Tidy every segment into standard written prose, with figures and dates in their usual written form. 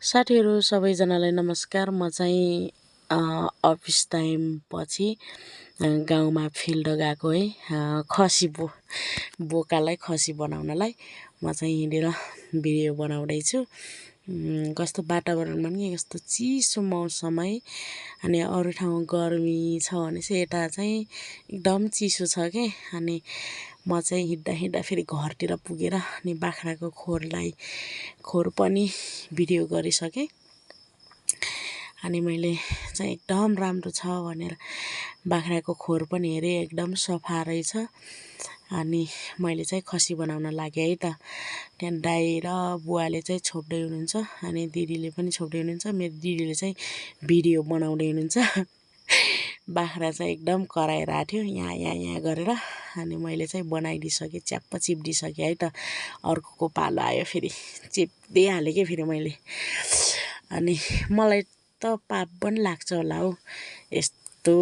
साथीहरू सबैजनालाई नमस्कार। म चाहिँ अफिस टाइम पछि गाउँमा फिल्ड गएको है, खसी बोकालाई खसी बनाउनलाई म चाहिँ हिँडेर भिडियो बनाउँदैछु। कस्तो वातावरणमा पनि कस्तो चिसो मौसम है। अनि अरू ठाउँ गर्मी छ भने चाहिँ यता चाहिँ एकदम चिसो छ के। अनि म चाहिँ हिँड्दा फेरि घरतिर पुगेर अनि बाख्राको खोर पनि भिडियो गरिसकेँ। अनि मैले चाहिँ एकदम राम्रो छ भनेर बाख्राको खोर पनि हेरेँ, एकदम सफा रहेछ। अनि मैले चाहिँ खसी बनाउन लागेँ है त। त्यहाँ दाइ र बुवाले चाहिँ छोप्दै हुनुहुन्छ, अनि दिदीले पनि छोप्दै हुनुहुन्छ। मेरो दिदीले चाहिँ भिडियो बनाउँदै हुनुहुन्छ। बाख्रा चाहिँ एकदम कराइरहेको थियो यहाँ गरेर। अनि मैले चाहिँ बनाइदिइसकेँ, च्याप्प चिप्दिसकेँ है त। अर्कोको पालो आयो, फेरि चिप्दिहालेँ कि फेरि मैले। अनि मलाई त पाप पनि लाग्छ होला हौ यस्तो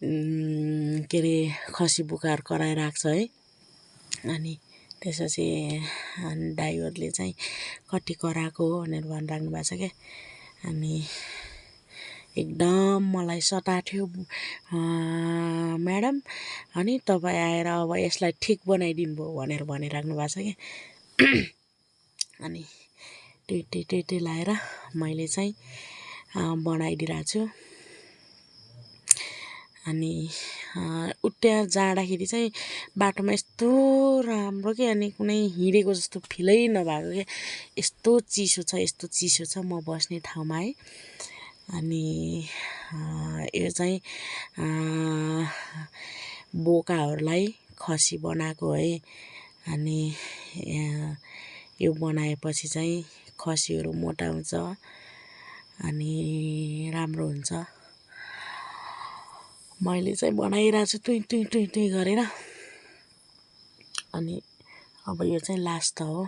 के अरे खसी बोकाएर कराइरहेको छ है। अनि त्यसपछि दाइहरूले चाहिँ कति कराएको हो भनेर भनिराख्नु भएको छ क्या। अनि एकदम मलाई सताएको थियो, म्याडम अनि तपाईँ आएर अब यसलाई ठिक बनाइदिनु भयो भनेर भनिराख्नु भएको छ क्या। अनि टे लाएर मैले चाहिँ बनाइदिइरहेको छु। अनि उट्या जाँदाखेरि चाहिँ बाटोमा यस्तो राम्रो के, अनि कुनै हिँडेको जस्तो फिलै नभएको क्या। यस्तो चिसो छ म बस्ने ठाउँमा है। अनि यो चाहिँ बोकाहरूलाई खसी बनाएको है। अनि यो बनाएपछि चाहिँ खसीहरू मोटा हुन्छ अनि राम्रो हुन्छ। मैले चाहिँ बनाइरहेको छु तुई गरेर। अनि अब यो चाहिँ लास्ट हो,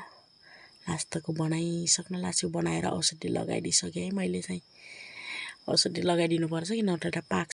लास्टको बनाइसक्न लाग्छु। बनाएर औषधी लगाइदिइसकेँ है मैले चाहिँ। औषधी लगाइदिनु पर्छ कि नत्र त पाक्छ